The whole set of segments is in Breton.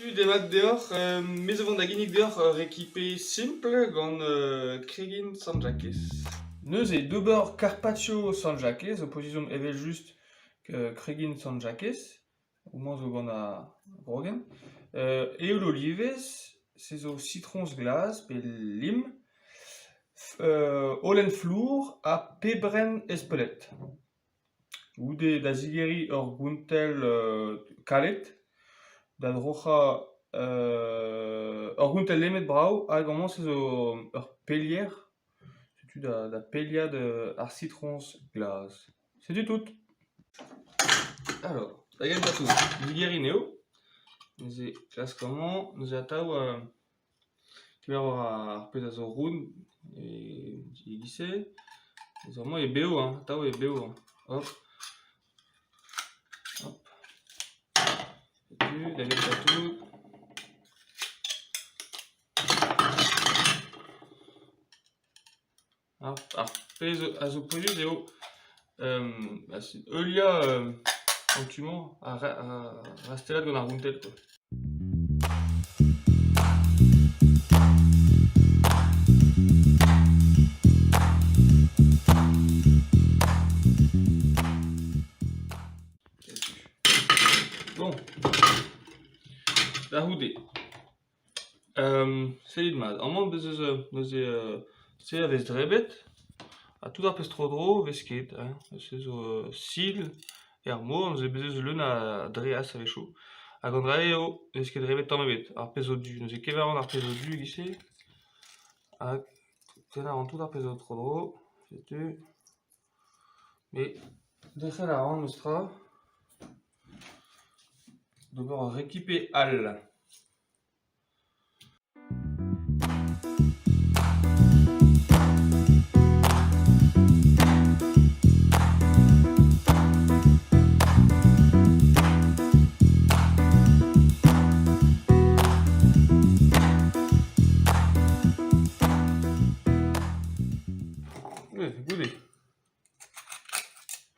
Setu demat deoc'h, me zo vont da ginnig deoc'h ur rekipe simpl gant kregin Sant-Jakez. Neuze, d'ober carpaccio Sant-Jakez, o pozizomp evel-just kregin Sant-Jakez, homañ zo gant ar grogenn, eoul olivez, se zo sitroñs glas pe lim, holen flour ha pebrenn espelet. Goude da zigeriñ ur gontell kalet, da droc'hañ ur gontell lemmet brav hag amañ se zo ur pelier, setu da peliat ar sitroñs glas. Setu tout. Alors, da gentañ tout, digeriñ anezho, neuze klask amañ, neuze atav Kemer war ar pezh a zo round e-giz-se. Amañ eo bev hein, atav eo bev hein. Hop, hop. Setu, da gentañ tout. Ar pezh a zo pouezus eo heuliañ an tu-mañ ar rastellad gant ar gontell kwa. Bon, da c'houde. Sellit mat, amañ bez' eus neuze se a vez drebet ha tout ar pezh tro-dro 'vez ket hein, se zo sil er mor neuze bez' eus leun a dreaz a-wechoù hag an dra-se eo ne vez ket drebet tamm ebet ar pezh zo du neuze kemer a ran ar pezh zo du e-giz-se hag tennañ a ran tout ar pezh zo tro-dro setu met derc'hel a ran memestra d'ober ur rekipe all. Goude.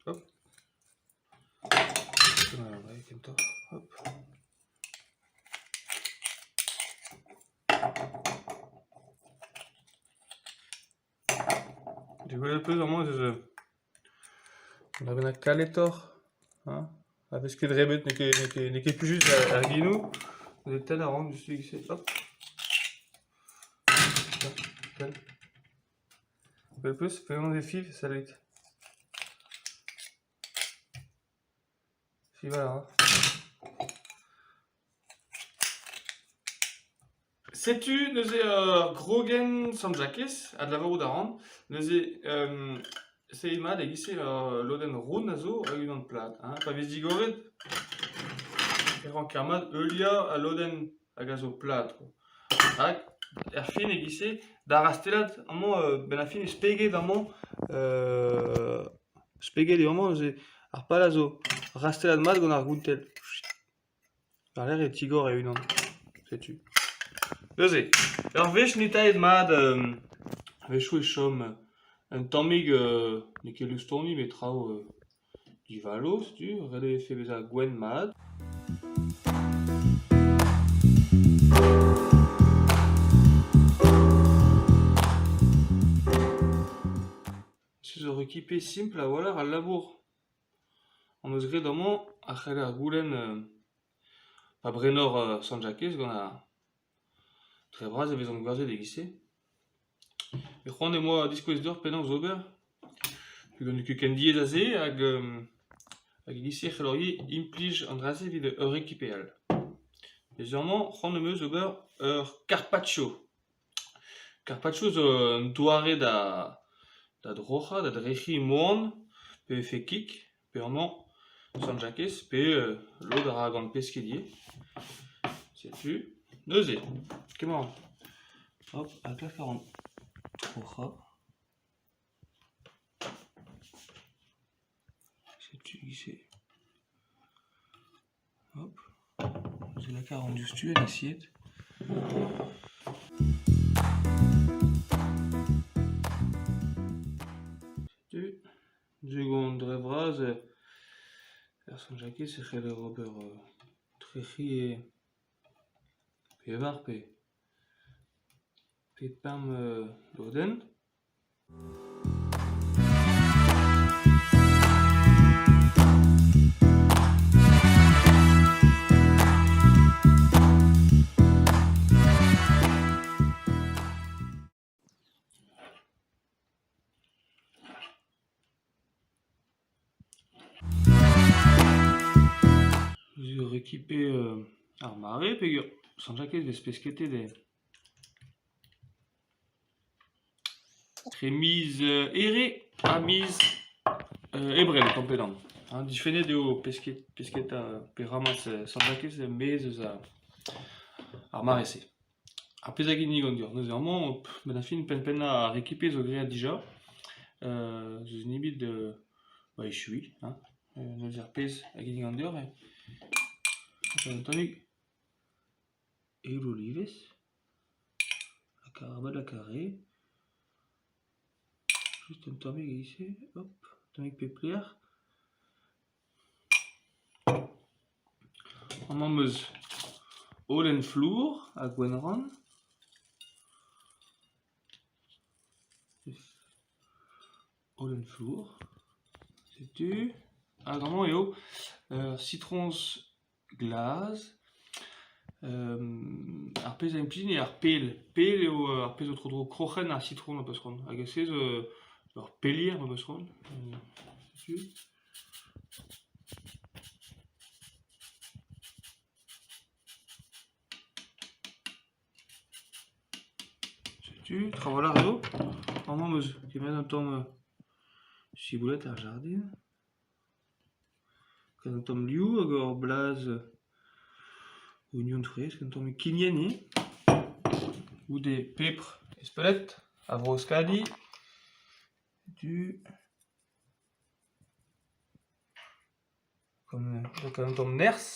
Hop. Kentoc'h. Hop. Degouezhet 'peus amañ ez eus un dra bennak kaletoc'h hein, a vez ket drebet, n'eo ket n'eo ket n'eo ket plijus ar genoù. Neuze tenn a ran diouzhtu e-giz-se, hop. Tenn. Gwelet 'peus penaos e fiñv, sellit. Fiñval a ra. Setu neuze ur grogenn Sant-Jakez, adlavarout a ran. Neuze sellit mat e-giz-se ul lodenn round a zo hag unan plat. Hein. Pa vez digoret e ranker mat heuliañ al lodenn hag a zo plat. Hag er fin e-giz-se, da rastellat amañ 'benn ar fin eo speget amañ speget eo amañ neuze ar pal a zo rastellat mat gant ar gontell. War-lerc'h e tigor e-unan. Setu. Neuze, ur wech netaet mat a-wechoù e chom un tammig n'eo ket loustoni met traoù divalo setu, ret e vefe bezañ gwenn mat. Se zo rekipe simpl a-walc'h al labour. Am eus graet amañ a c'heller goulenn pa brenor Sant-Jakez gant ar dre vras e vezont gwerzhet e-giz-se. Met c'hoant em boa diskouez deoc'h penaos ober peogwir n'eo ket ken diaes ha se hag hag e-giz-se e c'hellor ivez implij an dra-se evit ur rekipe all. Neuze amañ c'hoant am eus ober ur carpaccio. Carpaccio zo un doare da da droc'hañ, da drec'hiñ moan, pe vefe kig, pe amañ Sant-Jakez, pe lod a ra gant pesked ivez. Setu. Neuze, kemañ. Hop, ha klask a ran troc'hañ. Setu e-giz-se. Hop, neuze lakaat a ran diouzhtu en asied. Setu, degouezh dre vras er Sant-Jakez e c'heller ober trec'hiñ e. Pevar pe pe pemp lodenn. Zo rekipe ar mare peogwir Sant-Jakez 'vez pesketet e Etre miz Here ha miz Ebrel tamm-pe-damm. Difennet eo pesketa pe ramas Sant-Jakez er-maez eus ar mare-se. Ar pezh a ginnigan deoc'h neuze amañ, 'benn ar fin penn-pennañ ar rekipe zo graet dija. Zo nemet ba echuiñ hein. Neuze ar pezh a ginnigan deoc'h eo un tammig eil-olivez lakaat lakaat re. Just un tammig e-giz-se, hop, un tammig pep lec'h. Amañ 'm eus holen flour ha gwenrann. Holen flour. Setu. Hag amañ eo sitroñs glas. Ar pezh a implij eo ar pel. Pel eo ar pezh zo tro-dro kroc'hen ar sitron ma 'peus c'hoant. Hag se zo ur pelier ma 'peus c'hoant. Setu. Setu, trawalc'h zo. Amañ 'm eus kemeret un tamm ciboulette er jardin. Gant un tamm liv hag ur blaz ognon fresk, un tammig kignen ivez. Goude pebr espelette a Vro-Euskadi. Setu. Gant un tamm nerzh.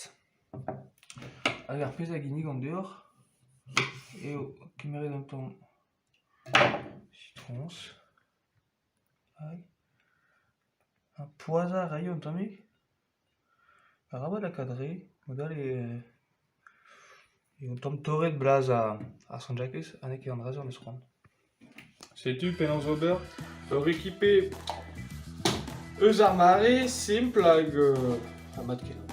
Hag ar pezh a ginnigan deoc'h eo kemeret un tamm sitroñs. Hag ha poazhañ a raio un tammig. Arabat lakaat re, mod-all eo un tamm torret blaz ar Sant-Jakez ha n'eo ket an dra-se am eus c'hoant. Setu penaos ober ur rekipe eus ar mare simpl hag mat-kenañ.